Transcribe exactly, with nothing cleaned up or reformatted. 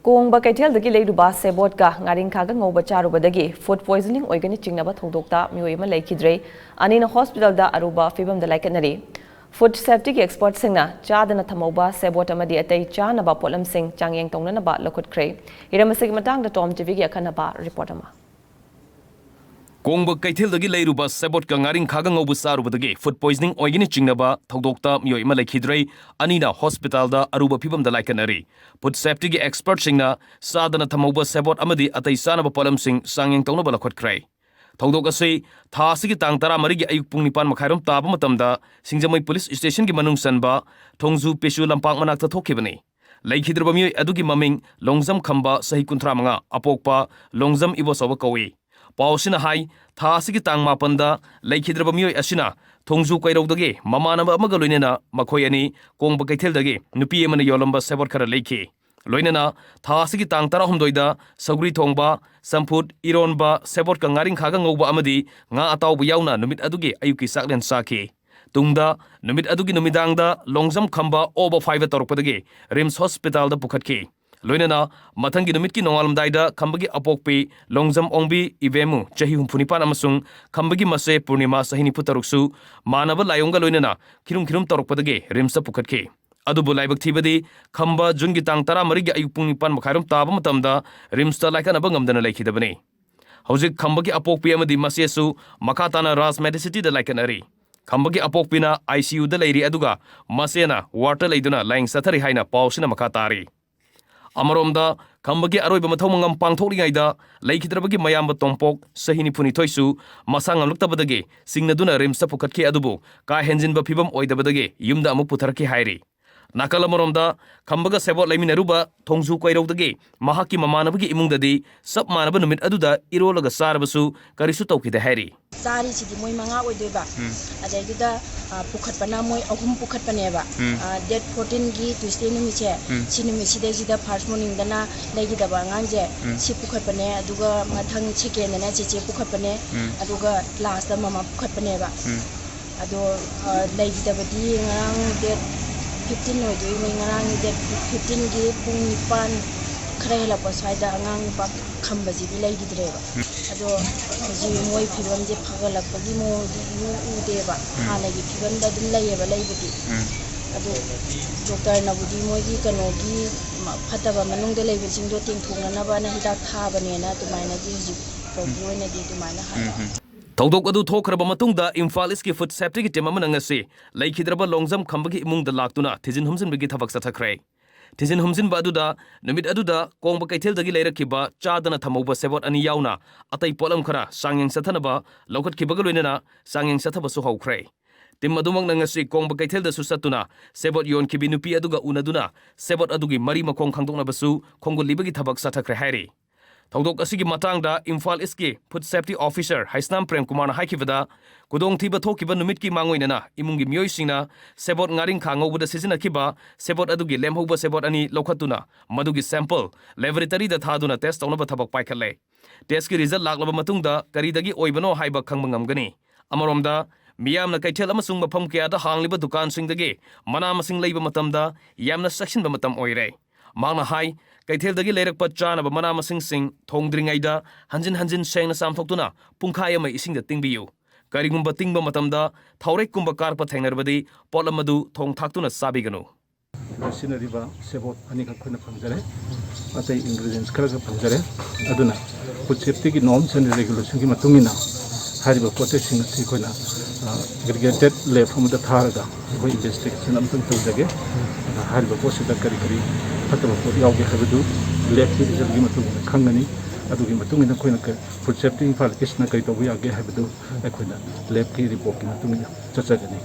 ꯀꯣꯡꯕ ꯀꯩꯊꯦꯜꯗꯒꯤ ꯂꯩꯔꯨꯕ ꯁꯦꯕꯣꯠꯀ ꯉꯥꯔꯤꯡꯈꯥꯒ ꯉꯧꯕ ꯆꯥꯔꯨꯕꯗꯒꯤ food poisoning ꯑꯣꯏꯒꯅꯤ ꯆꯤꯡꯅꯕ ꯊꯧꯗꯣꯛꯇ ꯃꯤꯑꯣꯏ ꯑꯃ ꯂꯩꯈꯤꯗ꯭ꯔꯦ꯫ ꯑꯅꯤꯅ ꯍꯣꯁꯄꯤꯇꯥꯜꯗ ꯑꯔꯨꯕ ꯐꯤꯕꯝꯗ ꯂꯥꯏꯀꯠꯅꯔꯤ꯫ ꯐꯨꯗ ꯁꯦꯐꯇꯤꯒꯤ ꯑꯦꯛꯁꯄꯔꯠꯁꯤꯡꯅ ꯆꯥꯗꯅ ꯊꯝꯍꯧꯕ ꯁꯦꯕꯣꯠ ꯑꯃꯗꯤ ꯑꯇꯩ ꯆꯥꯅꯕ ꯄꯣꯠꯂꯝꯁꯤꯡ ꯆꯥꯡꯌꯦꯡ ꯇꯧꯅꯅꯕ ꯂꯧꯈꯠꯈ꯭ꯔꯦ꯫ ꯍꯤꯔꯝ ꯑꯁꯤꯒꯤ ꯃꯇꯥꯡꯗ ꯇꯣꯝ ꯇꯤꯚꯤꯒꯤ ꯑꯈꯟꯅꯕ ꯔꯤꯄꯣꯔꯠ ꯑꯃ꯫ ꯀꯣꯡꯕ ꯀꯩꯊꯦꯜꯗꯒꯤ ꯂꯩꯔꯨꯕ ꯁꯦꯕꯣꯠꯀ ꯉꯥꯔꯤꯡꯈꯥꯒ ꯉꯧꯕ ꯆꯥꯔꯨꯕꯗꯒꯤ ꯐꯨꯗ ꯄꯣꯏꯖꯅꯤꯡ ꯑꯣꯏꯒꯅꯤ ꯆꯤꯡꯅꯕ ꯊꯧꯗꯣꯛꯇ ꯃꯤꯑꯣꯏ ꯑꯃ ꯂꯩꯈꯤꯗ꯭ꯔꯦ꯫ ꯑꯅꯤꯅ ꯍꯣꯁꯄꯤꯇꯥꯜꯗ ꯑꯔꯨꯕ ꯐꯤꯕꯝꯗ ꯂꯥꯏꯀꯠꯅꯔꯤ꯫ ꯐꯨꯗ ꯁꯦꯐꯇꯤꯒꯤ ꯑꯦꯛꯁꯄꯔꯠꯁꯤꯡꯅ ꯆꯥꯗꯅ ꯊꯝꯍꯧꯕ ꯁꯦꯕꯣꯠ ꯑꯃꯗꯤ ꯑꯇꯩ ꯆꯥꯅꯕ ꯄꯣꯠꯂꯝꯁꯤꯡ ꯆꯥꯡꯌꯦꯡ ꯇꯧꯅꯕ ꯂꯧꯈꯠꯈ꯭ꯔꯦ꯫ ꯊꯧꯗꯣꯛ ꯑꯁꯤ ꯊꯥ ꯑꯁꯤꯒꯤ ꯇꯥꯡ ꯇꯔꯥꯃꯔꯤꯒꯤ ꯑꯌꯨꯛ ꯄꯨꯡ ꯅꯤꯄꯥꯟ ꯃꯈꯥꯏꯔꯣꯝ ꯇꯥꯕ ꯃꯇꯝꯗ ꯁꯤꯡꯖꯃꯩ ꯄꯨꯂꯤꯁ ꯁ꯭ꯇꯦꯁꯟꯒꯤ ꯃꯅꯨꯡ ꯆꯟꯕ ꯊꯣꯡꯖꯨ ꯄꯦꯁꯨ ꯂꯝꯄꯥꯛ ꯃꯅꯥꯛꯇ ꯊꯣꯛꯈꯤꯕꯅꯤ꯫ ꯂꯩꯈꯤꯗ꯭ꯔꯕ ꯃꯤꯑꯣꯏ ꯑꯗꯨꯒꯤ ꯃꯃꯤꯡ ꯂꯣꯡꯖꯝ ꯈꯝꯕ, ꯆꯍꯤ ꯀꯨꯟꯊ꯭ꯔꯥ ꯃꯉꯥ, ꯑꯄꯣꯛꯄ ꯂꯣꯡꯖꯝ ꯏꯕꯣꯆꯥꯎꯕ ꯀꯧꯏ꯫ ꯄꯥꯎ ꯑꯁꯤꯅ ꯍꯥꯏ, ꯊꯥ ꯑꯁꯤꯒꯤ ꯇꯥꯡ ꯃꯥꯄꯟꯗ ꯂꯩꯈꯤꯗ꯭ꯔꯕ ꯃꯤꯑꯣꯏ ꯑꯁꯤꯅ ꯊꯣꯡꯖꯨ ꯀꯩꯔꯧꯗꯒꯤ ꯃꯃꯥꯟꯅꯕ ꯑꯃꯒ ꯂꯣꯏꯅꯅ ꯃꯈꯣꯏ ꯑꯅꯤ ꯀꯣꯡꯕ ꯀꯩꯊꯦꯜꯗꯒꯤ ꯅꯨꯄꯤ ꯑꯃꯅ ꯌꯣꯜꯂꯝꯕ ꯁꯦꯕꯣꯠ ꯈꯔ ꯂꯩꯈꯤ꯫ ꯂꯣꯏꯅꯅ ꯊꯥ ꯑꯁꯤꯒꯤ ꯇꯥꯡ ꯇꯔꯥꯍꯨꯝꯗꯣꯏꯗ ꯁꯧꯒ꯭ꯔꯤ ꯊꯣꯡꯕ, ꯆꯝꯐꯨꯠ, ꯏꯔꯣꯟꯕ, ꯁꯦꯕꯣꯠꯀ ꯉꯥꯔꯤꯡꯈꯥꯒ ꯉꯧꯕ ꯑꯃꯗꯤ ꯉꯥ ꯑꯇꯥꯎꯕ ꯌꯥꯎꯅ ꯅꯨꯃꯤꯠ ꯑꯗꯨꯒꯤ ꯑꯌꯨꯛꯀꯤ ꯆꯥꯛꯂꯦꯟ ꯆꯥꯈꯤ꯫ ꯇꯨꯡꯗ ꯅꯨꯃꯤꯠ ꯑꯗꯨꯒꯤ ꯅꯨꯃꯤꯗꯥꯡꯗ ꯂꯣꯡꯖꯝ ꯈꯝꯕ ꯑꯣꯕ ꯐꯥꯏꯕ ꯇꯧꯔꯛꯄꯗꯒꯤ ꯔꯤꯝꯁ ꯍꯣꯁꯄꯤꯇꯥꯜꯗ ꯄꯨꯈꯠꯈꯤ꯫ ꯂꯣꯏꯅꯅ ꯃꯊꯪꯒꯤ ꯅꯨꯃꯤꯠꯀꯤ ꯅꯣꯡꯉꯥꯜꯂꯝꯗꯥꯏꯗ ꯈꯝꯕꯒꯤ ꯑꯄꯣꯛꯄꯤ ꯂꯣꯡꯖꯝ ꯑꯣꯡꯕꯤ ꯏꯕꯦꯝꯃꯨ, ꯆꯍꯤ ꯍꯨꯝꯐꯨ ꯅꯤꯄꯥꯟ, ꯑꯃꯁꯨꯡ ꯈꯝꯕꯒꯤ ꯃꯆꯦ ꯄꯨꯔꯅꯤꯃꯥ, ꯆꯍꯤ ꯅꯤꯐꯨ ꯇꯔꯨꯛꯁꯨ ꯃꯥꯟꯅꯕ ꯂꯥꯏꯑꯣꯡꯒ ꯂꯣꯏꯅꯅ ꯈꯤꯔꯨꯝ ꯈꯤꯔꯨꯝ ꯇꯧꯔꯛꯄꯗꯒꯤ ꯔꯤꯝꯁꯇ ꯄꯨꯈꯠꯈꯤ꯫ ꯑꯗꯨꯕꯨ ꯂꯥꯏꯕꯛ ꯊꯤꯕꯗꯤ ꯈꯝꯕ ꯖꯨꯟꯒꯤ ꯇꯥꯡ ꯇꯔꯥꯃꯔꯤꯒꯤ ꯑꯌꯨꯛ ꯄꯨꯡ ꯅꯤꯄꯥꯟ ꯃꯈꯥꯏꯔꯣꯝ ꯇꯥꯕ ꯃꯇꯝꯗ ꯔꯤꯝꯁꯇ ꯂꯥꯏꯀꯠꯅꯕ ꯉꯝꯗꯅ ꯂꯩꯈꯤꯗꯕꯅꯤ꯫ ꯍꯧꯖꯤꯛ ꯈꯝꯕꯒꯤ ꯑꯄꯣꯛꯄꯤ ꯑꯃꯗꯤ ꯃꯆꯦꯁꯨ ꯃꯈꯥ ꯇꯥꯅ ꯔꯥꯖ ꯃꯦꯗꯤꯁꯤꯇꯤꯗ ꯂꯥꯏꯀꯠꯅꯔꯤ꯫ ꯈꯝꯕꯒꯤ ꯑꯄꯣꯛꯄꯤꯅ ꯑꯥꯏ ꯁꯤ ꯌꯨꯗ ꯂꯩꯔꯤ, ꯑꯗꯨꯒ ꯃꯆꯦꯅ ꯋꯥꯔꯗꯇ ꯂꯩꯗꯨꯅ ꯂꯥꯌꯦꯡ ꯆꯠꯊꯔꯤ ꯍꯥꯏꯅ ꯄꯥꯎꯁꯤꯅ ꯃꯈꯥ ꯇꯥꯔꯤ꯫ ꯑꯃꯔꯣꯝꯗ, ꯈꯝꯕꯒꯤ ꯑꯔꯣꯏꯕ ꯃꯊꯧ ꯃꯉꯝ ꯄꯥꯡꯊꯣꯛꯂꯤꯉꯩꯗ ꯂꯩꯈꯤꯗ꯭ꯔꯕꯒꯤ ꯃꯌꯥꯝꯕ ꯇꯣꯝꯄꯣꯛ, ꯆꯍꯤ ꯅꯤꯐꯨꯅꯤꯊꯣꯏꯁꯨ ꯃꯁꯥ ꯉꯝꯂꯛꯇꯕꯗꯒꯤ ꯆꯤꯡꯅꯗꯨꯅ ꯔꯤꯝꯁꯇ ꯄꯨꯈꯠꯈꯤ, ꯑꯗꯨꯕꯨ ꯀꯥ ꯍꯦꯟꯖꯤꯟꯕ ꯐꯤꯕꯝ ꯑꯣꯏꯗꯕꯗꯒꯤ ꯌꯨꯝꯗ ꯑꯃꯨꯛ ꯄꯨꯊꯔꯛꯈꯤ ꯍꯥꯏꯔꯤ꯫ ꯅꯥꯀꯜ ꯑꯃꯔꯣꯝꯗ, ꯈꯝꯕꯒ ꯁꯦꯕꯣꯠ ꯂꯩꯃꯤꯟꯅꯔꯨꯕ ꯊꯣꯡꯖꯨ ꯀꯣꯏꯔꯧꯗꯒꯤ ꯃꯍꯥꯛꯀꯤ ꯃꯃꯥꯟꯅꯕꯒꯤ ꯏꯃꯨꯡꯗꯗꯤ ꯆꯞ ꯃꯥꯟꯅꯕ ꯅꯨꯃꯤꯠ ꯑꯗꯨꯗ ꯏꯔꯣꯜꯂꯒ ꯆꯥꯔꯕꯁꯨ ꯀꯔꯤꯁꯨ ꯇꯧꯈꯤꯗꯦ ꯍꯥꯏꯔꯤ꯫ ꯆꯥꯔꯤꯁꯤꯗꯤ ꯃꯣꯏ ꯃꯉꯥ ꯑꯣꯏꯗꯣꯏꯕ꯫ ꯎꯝ꯫ ꯑꯗꯩꯗꯨꯗ, ꯑ, ꯄꯨꯈꯠꯄꯅ ꯃꯣꯏ ꯑꯍꯨꯝ ꯄꯨꯈꯠꯄꯅꯦꯕ꯫ ꯎꯝ꯫ ꯑ, date fourteenꯒꯤ Tuesday ꯅꯨꯃꯤꯠꯁꯦ, ꯎꯝ꯫ ꯁꯤ ꯅꯨꯃꯤꯠꯁꯤꯗꯩꯁꯤꯗ first morningꯗꯅ ꯂꯩꯈꯤꯗꯕ ꯑꯉꯥꯡꯁꯦ, ꯎꯝ꯫ ꯁꯤ ꯄꯨꯈꯠꯄꯅꯦ, ꯑꯗꯨꯒ ꯃꯊꯪ secondꯗꯅ ꯆꯦꯆꯦ ꯄꯨꯈꯠꯄꯅꯦ, ꯎꯝ꯫ ꯑꯗꯨꯒ lastꯇ ꯃꯃꯥ ꯄꯨꯈꯠꯄꯅꯦꯕ꯫ ꯎꯝ꯫ ꯑꯗꯣ, ꯑ, ꯂꯩꯈꯤꯗꯕꯗꯤ ꯉꯔꯥꯡ date fifteen ꯑꯣꯏꯗꯣꯏꯅꯤ꯫ ꯉꯔꯥꯡ date fifteenꯒꯤ ꯄꯨꯡ ꯅꯤꯄꯥꯟ ꯈꯔ ꯍꯦꯜꯂꯛꯄ ꯁ꯭ꯋꯥꯏꯗ ꯑꯉꯥꯡ ꯅꯨꯄꯥ ꯈꯝꯕꯁꯤꯗꯤ ꯂꯩꯈꯤꯗ꯭ꯔꯦꯕ꯫ ꯑꯗꯣ ꯍꯧꯖꯤꯛ ꯃꯣꯏ ꯐꯤꯕꯝꯁꯦ ꯐꯒꯠꯂꯛꯄꯒꯤ ꯃꯑꯣꯡꯗꯤ ꯏꯎ ꯎꯗꯦꯕ꯫ ꯍꯥꯟꯅꯒꯤ ꯐꯤꯕꯝꯗ ꯑꯗꯨꯝ ꯂꯩꯌꯦꯕ ꯂꯩꯕꯗꯤ꯫ ꯑꯗꯣ ꯗꯣꯛꯇꯔꯅꯕꯨꯗꯤ ꯃꯣꯏꯒꯤ ꯀꯩꯅꯣꯒꯤ ꯃ-, ꯐꯠꯇꯕ ꯃꯅꯨꯡꯗ ꯂꯩꯕꯁꯤꯡꯗꯣ ꯇꯦꯡꯊꯣꯛꯅꯅꯕꯅ ꯍꯤꯗꯥꯛ ꯊꯥꯕꯅꯦꯅ ꯑꯗꯨꯃꯥꯏꯅꯗꯤ ꯍꯧꯖꯤꯛ ꯐꯥꯎꯒꯤ ꯑꯣꯏꯅꯗꯤ ꯑꯗꯨꯃꯥꯏꯅ ꯍꯥꯏ꯫ ꯊꯧꯗꯣꯛ ꯑꯗꯨ ꯊꯣꯛꯈ꯭ꯔꯕ ꯃꯇꯨꯡꯗ ꯏꯝꯐꯥꯜ ꯏꯁꯀꯤ ꯐꯨꯗ ꯁꯦꯐꯇꯤꯒꯤ ꯇꯤꯝ ꯑꯃꯅ ꯉꯁꯤ ꯂꯩꯈꯤꯗ꯭ꯔꯕ ꯂꯣꯡꯖꯝ ꯈꯝꯕꯒꯤ ꯏꯃꯨꯡꯗ ꯂꯥꯛꯇꯨꯅ ꯊꯤꯖꯤꯟ ꯍꯨꯝꯖꯤꯟꯕꯒꯤ ꯊꯕꯛ ꯆꯠꯊꯈ꯭ꯔꯦ꯫ ꯊꯤꯖꯤꯟ ꯍꯨꯝꯖꯤꯟꯕ ꯑꯗꯨꯗ ꯅꯨꯃꯤꯠ ꯑꯗꯨꯗ ꯀꯣꯡꯕ ꯀꯩꯊꯦꯜꯗꯒꯤ ꯂꯩꯔꯛꯈꯤꯕ ꯆꯥꯗꯅ ꯊꯝꯍꯧꯕ ꯁꯦꯕꯣꯠ ꯑꯅꯤ ꯌꯥꯎꯅ ꯑꯇꯩ ꯄꯣꯠꯂꯝ ꯈꯔ ꯆꯥꯡꯌꯦꯡ ꯆꯠꯊꯅꯕ ꯂꯧꯈꯠꯈꯤꯕꯒ ꯂꯣꯏꯅꯅ ꯆꯥꯡꯌꯦꯡ ꯆꯠꯊꯕꯁꯨ ꯍꯧꯈ꯭ꯔꯦ꯫ ꯇꯤꯝ ꯑꯗꯨꯃꯛꯅ ꯉꯁꯤ ꯀꯣꯡꯕ ꯀꯩꯊꯦꯜꯗꯁꯨ ꯆꯠꯇꯨꯅ ꯁꯦꯕꯣꯠ ꯌꯣꯟꯈꯤꯕꯤ ꯅꯨꯄꯤ ꯑꯗꯨꯒ ꯎꯅꯗꯨꯅ ꯁꯦꯕꯣꯠ ꯑꯗꯨꯒꯤ ꯃꯔꯤ ꯃꯈꯣꯡ ꯈꯪꯗꯣꯛꯅꯕꯁꯨ ꯈꯣꯡꯒꯨꯜꯂꯤꯕꯒꯤ ꯊꯕꯛ ꯆꯠꯊꯈ꯭ꯔꯦ ꯍꯥꯏꯔꯤ꯫ ꯊꯧꯗꯣꯛ ꯑꯁꯤꯒꯤ ꯃꯇꯥꯡꯗ ꯏꯝꯐꯥꯜ ꯏꯁꯀꯤ food safety officer Heisnam Prem ꯀꯨꯃꯥꯔꯅ ꯍꯥꯏꯈꯤꯕꯗ, ꯈꯨꯗꯣꯡꯊꯤꯕ ꯊꯣꯛꯈꯤꯕ ꯅꯨꯃꯤꯠꯀꯤ ꯃꯥꯡꯑꯣꯏꯅꯅ ꯏꯃꯨꯡꯒꯤ ꯃꯤꯑꯣꯏꯁꯤꯡꯅ ꯁꯦꯕꯣꯠ ꯉꯥꯔꯤꯡꯈꯥ ꯉꯧꯕꯗ ꯁꯤꯖꯤꯟꯅꯈꯤꯕ ꯁꯦꯕꯣꯠ ꯑꯗꯨꯒꯤ ꯂꯦꯝꯍꯧꯕ ꯁꯦꯕꯣꯠ ꯑꯅꯤ ꯂꯧꯈꯠꯇꯨꯅ ꯃꯗꯨꯒꯤ ꯁꯦꯝꯄꯜ ꯂꯦꯕꯣꯔꯦꯇꯔꯤꯗ ꯊꯥꯗꯨꯅ ꯇꯦꯁ ꯇꯧꯅꯕ ꯊꯕꯛ ꯄꯥꯏꯈꯠꯂꯦ꯫ ꯇꯦꯁꯀꯤ ꯔꯤꯖꯜ ꯂꯥꯛꯂꯕ ꯃꯇꯨꯡꯗ ꯀꯔꯤꯗꯒꯤ ꯑꯣꯏꯕꯅꯣ ꯍꯥꯏꯕ ꯈꯪꯕ ꯉꯝꯒꯅꯤ꯫ ꯑꯃꯔꯣꯝꯗ, ꯃꯤꯌꯥꯝꯅ ꯀꯩꯊꯦꯜ ꯑꯃꯁꯨꯡ ꯃꯐꯝ ꯀꯌꯥꯗ ꯍꯥꯡꯂꯤꯕ ꯗꯨꯀꯥꯟꯁꯤꯡꯗꯒꯤ ꯃꯅꯥ ꯃꯁꯤꯡ ꯂꯩꯕ ꯃꯇꯝꯗ ꯌꯥꯝꯅ ꯆꯦꯛꯁꯤꯟꯕ ꯃꯇꯝ ꯑꯣꯏꯔꯦ꯫ ꯃꯍꯥꯛꯅ ꯍꯥꯏ, ꯀꯩꯊꯦꯜꯗꯒꯤ ꯂꯩꯔꯛꯄ ꯆꯥꯅꯕ ꯃꯅꯥ ꯃꯁꯤꯡꯁꯤꯡ ꯊꯣꯡꯗ꯭ꯔꯤꯉꯩꯗ ꯍꯟꯖꯤꯟ ꯍꯟꯖꯤꯟ ꯁꯦꯡꯅ ꯆꯥꯝꯊꯣꯛꯇꯨꯅ ꯄꯨꯡꯈꯥꯏ ꯑꯃ ꯏꯁꯤꯡꯗ ꯇꯤꯡꯕꯤꯌꯨ꯫ ꯀꯔꯤꯒꯨꯝꯕ ꯇꯤꯡꯕ ꯃꯇꯝꯗ ꯊꯥꯎꯔꯦꯛꯀꯨꯝꯕ ꯀꯥꯔꯛꯄ ꯊꯦꯡꯅꯔꯕꯗꯤ ꯄꯣꯠꯂꯝ ꯑꯗꯨ ꯊꯣꯡ ꯊꯥꯛꯇꯨꯅ ꯆꯥꯕꯤꯒꯅꯨ꯫ ꯁꯤꯖꯤꯟꯅꯔꯤꯕ ꯁꯦꯕꯣꯠ ꯑꯅꯤꯈꯛ ꯑꯩꯈꯣꯏꯅ ꯐꯪꯖꯔꯦ꯫ ꯑꯇꯩ ingredients ꯈꯔꯒ ꯐꯪꯖꯔꯦ꯫ ꯑꯗꯨꯅ food safety ꯒꯤ norms and regulation ꯒꯤ ꯃꯇꯨꯡ ꯏꯟꯅ ꯍꯥꯏꯔꯤꯕ ꯄꯣꯠ ꯆꯩꯁꯤꯡ ꯑꯁꯤ ꯑꯩꯈꯣꯏꯅ, ꯑ, aggregated lab ꯑꯃꯗ ꯊꯥꯔꯒ ꯑꯩꯈꯣꯏ investigation ꯑꯃꯇꯪ ꯇꯧꯖꯒꯦ꯫ ꯑꯗ ꯍꯥꯏꯔꯤꯕ ꯄꯣꯠꯁꯤꯗ ꯀꯔꯤ ꯀꯔꯤ ꯐꯠꯇꯕ ꯄꯣꯠ ꯌꯥꯎꯒꯦ ꯍꯥꯏꯕꯗꯨ lab ꯀꯤ result ꯀꯤ ꯃꯇꯨꯡ ꯏꯟꯅ ꯈꯪꯒꯅꯤ꯫ ꯑꯗꯨꯒꯤ ꯃꯇꯨꯡ ꯏꯟꯅ ꯑꯩꯈꯣꯏꯅ ꯀ-, food safety ꯏꯝꯐꯥꯜ ꯏꯁꯅ ꯀꯔꯤ ꯇꯧꯕ ꯌꯥꯒꯦ ꯍꯥꯏꯕꯗꯨ ꯑꯩꯈꯣꯏꯅ lab ꯀꯤ report ꯀꯤ ꯃꯇꯨꯡ ꯏꯟꯅ ꯆꯠꯆꯒꯅꯤ꯫